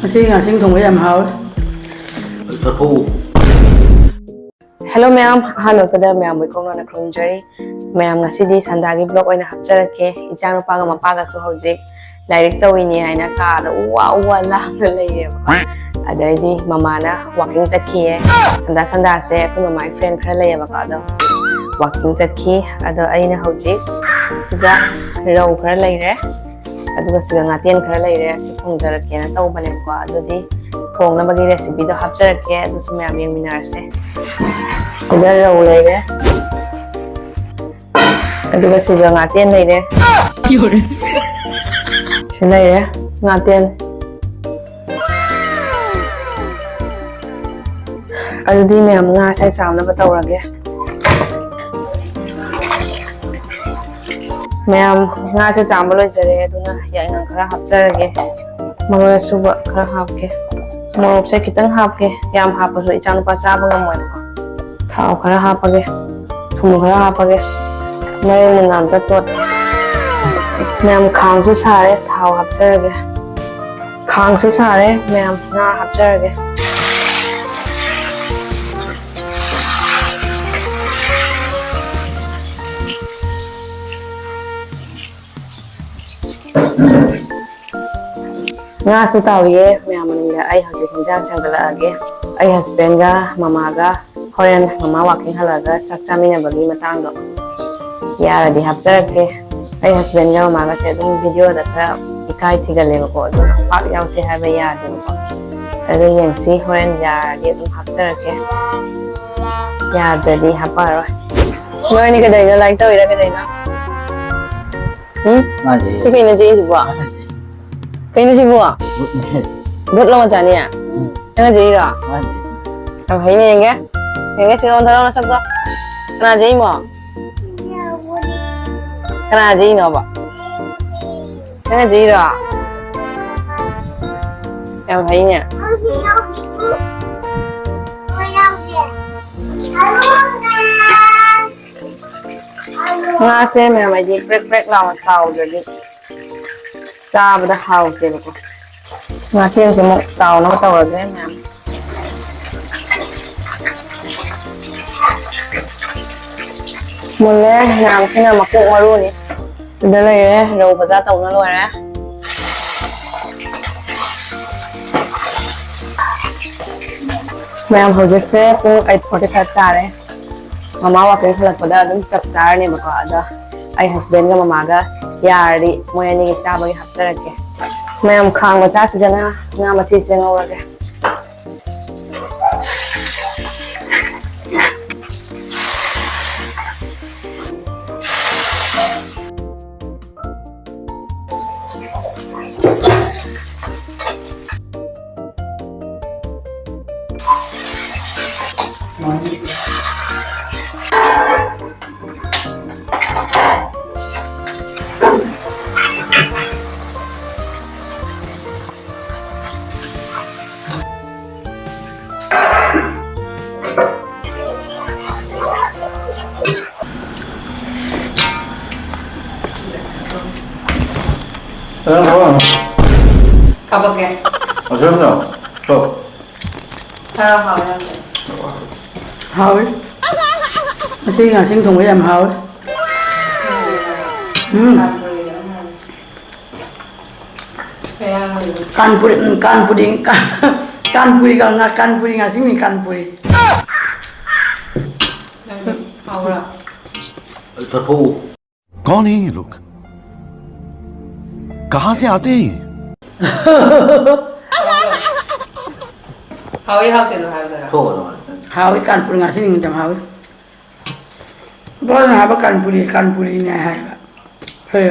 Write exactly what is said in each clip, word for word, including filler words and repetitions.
ꯉꯁꯤ ꯉꯥꯁꯤꯡ ꯊꯣꯡꯕ ꯌꯥꯝ ꯍꯥꯎꯋꯦ꯫ ꯆꯠꯊꯣꯛꯎ꯫ Hello ꯃꯌꯥꯝ, ꯑꯍꯥꯟꯕꯗ ꯃꯌꯥꯝꯕꯨ ꯏꯀꯣꯛꯅꯅ ꯈꯨꯔꯨꯝꯖꯔꯤ꯫ ꯃꯌꯥꯝ, ꯉꯁꯤꯗꯤ ꯁꯟꯗꯥꯒꯤ vlog ꯑꯣꯏꯅ ꯍꯥꯞꯆꯔꯛꯀꯦ꯫ ꯏꯆꯥꯅꯨꯄꯥꯒ ꯃꯄꯥꯒꯁꯨ ꯍꯧꯖꯤꯛ ꯂꯥꯏꯔꯤꯛ ꯇꯧꯔꯤꯅꯦ ꯍꯥꯏꯅ ꯀꯥꯗ ꯎ ꯋꯥ ꯎ ꯋꯥ ꯂꯥꯡꯅ ꯂꯩꯌꯦꯕꯀꯣ꯫ ꯑꯗꯩꯗꯤ ꯃꯃꯥꯅ walking ꯆꯠꯈꯤꯌꯦ꯫ ꯁꯟꯗꯥ ꯁꯟꯗꯥꯁꯦ ꯑꯩꯈꯣꯏ ꯃꯃꯥꯒꯤ friend ꯈꯔ ꯂꯩꯌꯦꯕꯀꯣ, ꯑꯗꯣ ꯍꯧꯖꯤꯛ walking ꯆꯠꯈꯤ꯫ ꯑꯗꯣ ꯑꯩꯅ ꯍꯧꯖꯤꯛ ꯁꯤꯗ ꯔꯧ ꯈꯔ ꯂꯩꯔꯦ, ꯑꯗꯨꯒ ꯁꯤꯗ ꯉꯥꯇꯦꯟ ꯈꯔ ꯂꯩꯔꯦ꯫ ꯁꯤ ꯊꯣꯡꯖꯔꯛꯀꯦꯅ ꯇꯧꯕꯅꯦꯕꯀꯣ꯫ ꯑꯗꯨꯗꯤ ꯊꯣꯡꯅꯕꯒꯤ recipeꯗꯣ ꯍꯥꯞꯆꯔꯛꯀꯦ, ꯑꯗꯨꯁꯨ ꯃꯌꯥꯝ ꯌꯦꯡꯃꯤꯟꯅꯔꯁꯦ꯫ ꯁꯤꯗ ꯔꯧ ꯂꯩꯔꯦ, ꯑꯗꯨꯒ ꯁꯤꯗ ꯉꯥꯇꯦꯟ ꯂꯩꯔꯦ꯫ ꯁꯤ ꯂꯩꯔꯦ ꯉꯥꯇꯦꯟ꯫ ꯑꯗꯨꯗꯤ ꯃꯌꯥꯝ, ꯉꯥꯁꯦ ꯆꯥꯝꯅꯕ ꯇꯧꯔꯒꯦ꯫ ꯃꯌꯥꯝ, ꯉꯥꯁꯦ ꯆꯥꯝꯕ ꯂꯣꯏꯖꯔꯦ, ꯑꯗꯨꯅ ꯌꯥꯏꯉꯪ ꯈꯔ ꯍꯥꯞꯆꯔꯒꯦ, ꯃꯔꯣꯏ ꯑꯁꯨꯕ ꯈꯔ ꯍꯥꯞꯀꯦ, ꯃꯣꯔꯣꯛꯁꯦ ꯈꯤꯇꯪ ꯍꯥꯞꯀꯦ, ꯌꯥꯝ ꯍꯥꯞꯄꯁꯨ ꯏꯆꯥꯅꯨꯄꯥ ꯆꯥꯕ ꯉꯝꯃꯣꯏꯕꯀꯣ꯫ ꯊꯥꯎ ꯈꯔ ꯍꯥꯞꯄꯒꯦ, ꯊꯨꯝ ꯈꯔ ꯍꯥꯞꯄꯒꯦ, ꯃꯔꯣꯏ ꯃꯅꯥ ꯑꯝꯇ ꯇꯣꯠꯀꯦ꯫ ꯃꯌꯥꯝ, ꯈꯥꯡꯁꯨ ꯁꯥꯔꯦ, ꯊꯥꯎ ꯍꯥꯞꯆꯔꯒꯦ꯫ ꯈꯥꯡꯁꯨ ꯁꯥꯔꯦ ꯃꯌꯥꯝ, ꯉꯥ ꯍꯥꯞꯆꯔꯒꯦ꯫ ꯉꯥꯁꯨ ꯇꯥꯎꯔꯤꯌꯦ ꯃꯌꯥꯝ ꯃꯅꯤꯡꯗ꯫ ꯑꯩ ꯍꯧꯖꯤꯛ ꯍꯤꯟꯖꯥꯡ ꯁꯦꯝꯒꯠꯂꯛꯑꯒꯦ꯫ ꯑꯩ husbandꯒ ꯃꯃꯥꯒ ꯍꯣꯔꯦꯟ ꯃꯃꯥ walking ꯍꯜꯂꯛꯑꯒ ꯆꯥꯛ ꯆꯥꯃꯤꯟꯅꯕꯒꯤ ꯃꯇꯥꯡꯗꯣ ꯌꯥꯔꯗꯤ ꯍꯥꯞꯆꯔꯛꯀꯦ꯫ ꯑꯩ husbandꯒ ꯃꯃꯥꯒꯁꯦ ꯑꯗꯨꯝ videoꯗ ꯈꯔ ꯏꯀꯥꯏ ꯊꯤꯒꯜꯂꯦꯕꯀꯣ, ꯑꯗꯨꯅ ꯄꯥꯛ ꯌꯥꯎꯁꯦ ꯍꯥꯏꯕ ꯌꯥꯗꯦꯕꯀꯣ꯫ ꯑꯗꯨ ꯌꯦꯡꯁꯤ, ꯍꯣꯔꯦꯟ ꯌꯥꯔꯗꯤ ꯑꯗꯨꯝ ꯍꯥꯞꯆꯔꯛꯀꯦ, ꯌꯥꯗ꯭ꯔꯗꯤ ꯍꯥꯞꯄꯛꯑꯔꯣꯏ꯫ ꯅꯣꯏꯅꯤ ꯀꯩꯗꯧꯔꯤꯅꯣ? ꯂꯥꯏꯔꯤꯛ ꯇꯧꯔꯤꯔꯥ ꯀꯩꯗꯧꯔꯤꯅꯣ? ꯎꯝ? ꯃꯥꯁꯦ ꯁꯤ ꯀꯩꯅꯣ ꯆꯦꯛꯏꯁꯤꯕꯣ? ꯃꯥꯁꯦ ꯀꯩꯅꯣ ꯁꯤꯕꯣ? ꯚꯨꯠꯅꯦ꯫ ꯚꯨꯠꯂꯣ ꯃꯆꯥꯅꯤ? ꯎꯝ꯫ ꯅꯪꯅ ꯆꯦꯛꯏꯔꯣ? ꯃꯥꯅꯦ꯫ ꯌꯥꯝ ꯍꯩꯅꯦ, ꯌꯦꯡꯒꯦ꯫ ꯌꯦꯡꯒꯦ, ꯁꯤꯗ ꯑꯣꯟꯊꯣꯔꯛꯑꯣ ꯅꯁꯛꯇꯣ꯫ ꯀꯅꯥ ꯆꯦꯛꯏꯃꯣ? ꯀꯅꯥ ꯆꯦꯛꯏꯅꯣꯕ? ꯅꯪꯅ ꯆꯦꯛꯏꯔꯣ? ꯌꯥꯝ ꯍꯩꯅꯦ꯫ ꯉꯥꯁꯦ ꯃꯌꯥꯝ ꯍꯥꯏꯗꯤ ꯄ꯭ꯔꯦꯛ ꯄ꯭ꯔꯦꯛ ꯂꯥꯎꯅ ꯇꯥꯎꯗ꯭ꯔꯗꯤ ꯆꯥꯕꯗ ꯍꯥꯎꯇꯦꯕꯀꯣ꯫ ꯉꯥꯊꯦꯡꯁꯦ ꯑꯃꯨꯛ ꯇꯥꯎꯅꯕ ꯇꯧꯔꯒꯦ ꯃꯌꯥꯝ꯫ ꯃꯨꯜꯂꯦ ꯃꯌꯥꯝꯁꯤꯅ ꯃꯀꯣꯛ ꯃꯔꯨꯅꯤ꯫ ꯁꯤꯗ ꯂꯩꯔꯦ, ꯔꯧ ꯕꯖꯥ ꯇꯧꯅ ꯂꯣꯏꯔꯦ꯫ ꯃꯌꯥꯝ, ꯍꯧꯖꯤꯛꯁꯦ ꯄꯨꯡ ꯑꯩꯠ ꯐꯣꯔꯇꯤ ꯐꯥꯏꯚ ꯇꯥꯔꯦ꯫ ꯃꯃꯥ ꯋꯥꯀꯤꯡ ꯍꯜꯂꯛꯄꯗ ꯑꯗꯨꯝ ꯆꯞ ꯆꯥꯔꯅꯦꯕꯀꯣ꯫ ꯑꯗꯣ ꯑꯩ ꯍꯁꯕꯦꯟꯒ ꯃꯃꯥꯒ ꯌꯥꯔꯗꯤ ꯃꯣꯏ ꯑꯅꯤꯒꯤ ꯆꯥꯕꯒꯤ ꯍꯥꯞꯆꯔꯛꯀꯦ꯫ ꯃꯌꯥꯝ, ꯈꯥꯡ ꯃꯆꯥꯁꯤꯗꯅ ꯉꯥ ꯃꯊꯤꯁꯦ ꯉꯧꯔꯒꯦ꯫ ꯀꯥꯄꯛꯀꯦ꯫ ꯑꯁꯣꯝꯗ ꯁꯣ꯫ ꯈꯔ ꯍꯥꯎꯔꯦ꯫ ꯍꯥꯎꯋꯤ꯫ ꯉꯁꯤ ꯉꯥꯁꯤꯡ ꯊꯣꯡꯕ ꯌꯥꯝ ꯍꯥꯎꯋꯤ꯫ ꯎꯝ꯫ ꯀꯌꯥ ꯍꯥꯎꯔꯤꯅꯣ? ꯀꯥꯟꯄꯨꯔꯤ, ꯎꯝ, ꯀꯥꯟꯄꯨꯔꯤ, ꯀꯥꯟꯄꯨꯔꯤ ꯀꯥꯡꯉꯥ, ꯀꯥꯟꯄꯨꯔꯤ ꯉꯥꯁꯤꯡꯅꯤ, ꯀꯥꯟꯄꯨꯔꯤ꯫ ꯅꯪ ꯍꯥꯎꯕ꯭ꯔꯥ? ꯆꯠꯊꯣꯛꯎ꯫ कौन है ये लोग? कहां से आते हैं ये? ꯍꯥꯎꯏ ꯍꯥꯎꯇꯦꯗꯣ ꯍꯥꯏꯕꯗ꯫ ꯊꯣꯛꯑꯣ ꯑꯗꯨꯃꯥꯏꯅ꯫ ꯍꯥꯎꯏ, ꯀꯥꯟꯄꯨꯔ ꯉꯥꯁꯤꯅꯤ ꯌꯥꯝ ꯍꯥꯎꯏ꯫ ꯕꯣꯏꯅ ꯍꯥꯏꯕ ꯀꯥꯟꯄꯨꯔꯤ, ꯀꯥꯟꯄꯨꯔꯤꯅꯦ ꯍꯥꯏꯕ꯫ ꯍꯣꯏ꯫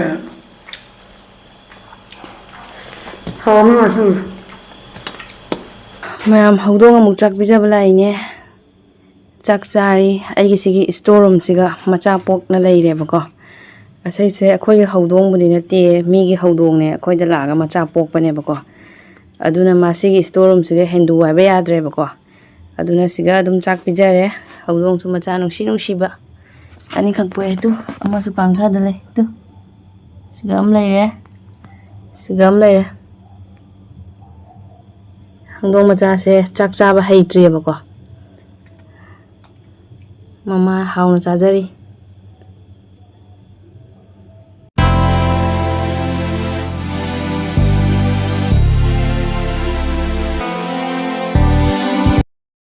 ꯍꯥꯎꯔꯝꯃꯤ ꯉꯥꯁꯤꯅꯤ꯫ ꯃꯌꯥꯝ ꯍꯧꯗꯣꯡ ꯑꯃꯨꯛ ꯆꯥꯛ ꯄꯤꯖꯕ ꯂꯥꯛꯏꯅꯦ꯫ ꯆꯥꯛ ꯆꯥꯔꯤ꯫ ꯑꯩꯒꯤ ꯁꯤꯒꯤ store roomꯁꯤꯒ ꯃꯆꯥ ꯄꯣꯛꯅ ꯂꯩꯔꯦꯕꯀꯣ꯫ ꯑꯁꯤꯁꯦ ꯑꯩꯈꯣꯏꯒꯤ ꯍꯧꯗꯣꯡꯕꯨꯗꯤ ꯅꯠꯇꯦ, ꯃꯤꯒꯤ ꯍꯧꯗꯣꯡꯅꯦ, ꯑꯩꯈꯣꯏꯗ ꯂꯥꯛꯑꯒ ꯃꯆꯥ ꯄꯣꯛꯄꯅꯦꯕꯀꯣ꯫ ꯑꯗꯨꯅ ꯃꯥ ꯁꯤꯒꯤ store roomꯁꯤꯒ ꯍꯦꯟꯗꯨ ꯍꯥꯏꯕ ꯌꯥꯗ꯭ꯔꯦꯕꯀꯣ꯫ ꯑꯗꯨꯅ ꯁꯤꯒ ꯑꯗꯨꯝ ꯆꯥꯛ ꯄꯤꯖꯔꯦ꯫ ꯍꯧꯗꯣꯡꯁꯨ ꯃꯆꯥ ꯅꯨꯡꯁꯤ ꯅꯨꯡꯁꯤꯕ ꯑꯅꯤꯈꯛ ꯄꯣꯛꯑꯦ꯫ ꯇꯨ, ꯑꯃꯁꯨ ꯄꯥꯡꯊꯗ ꯂꯩ꯫ ꯇꯨ, ꯁꯤꯒ ꯑꯃ ꯂꯩꯔꯦ, ꯁꯤꯒ ꯑꯃ ꯂꯩꯔꯦ꯫ ꯍꯧꯗꯣꯡ ꯃꯆꯥꯁꯦ ꯆꯥꯛ ꯆꯥꯕ ꯍꯩꯇ꯭ꯔꯤꯑꯕꯀꯣ꯫ ꯃꯃꯥ ꯍꯥꯎꯅ ꯆꯥꯖꯔꯤ꯫